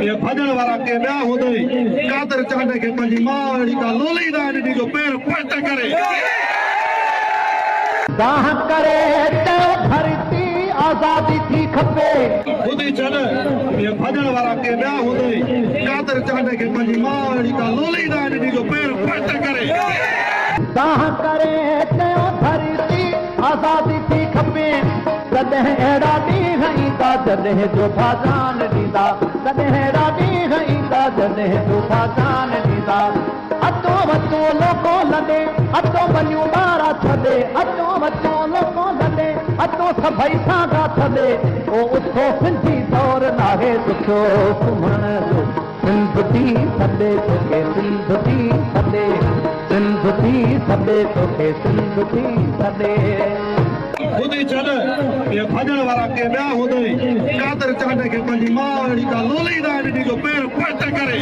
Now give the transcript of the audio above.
اهي ڀڄڻ وارا ڪي ٻيا هوندئي. قادر چانڊئي کي پنهنجي ماء اهڙي ڪا لولي ناهي ڏني جو پير پوئتي ڪري. دانهن ڪري چيو ڌرتي آزادي ٿي کپي. ٻڌي ڇڏ، اهي ڀڄڻ وارا ڪي ٻيا هوندئي. قادر چانڊئي کي پنهنجي ماء اهڙي ڪا لولي ناهي ڏني جو پير پوئتي ڪري. دانهن ڪري چيو ڌرتي آزادي ٿي کپي. ڪڏهن اهڙا ڏينهن ايندا جڏهن جوڌا جان ڏيندا. ڪڏهن اهڙا ڏينهن ايندا جڏهن جوڌا جان ڏيندا. اچو وچو لوڪو لڏي، اچو ٻنيون ٻارا ڇڏي. اچو وچو لوڪو لڏي، اچو سڀئي سانگا ڇڏي. او اٿو سنڌي دور ناهي ڏکيو سمهڻ جو. سنڌ ٿي سڏي توکي، سنڌ ٿي سڏي، سنڌ ٿي سڏي توکي، سنڌ ٿي سڏي. ٻڌي ڇڏ، اهي ڀڄڻ وارا ڪي ٻيا هوندئي. قادر چانڊئي کي پنهنجي ماء اهڙي ڪا لولي ناهي ڏني جو پير پوئتي ڪري.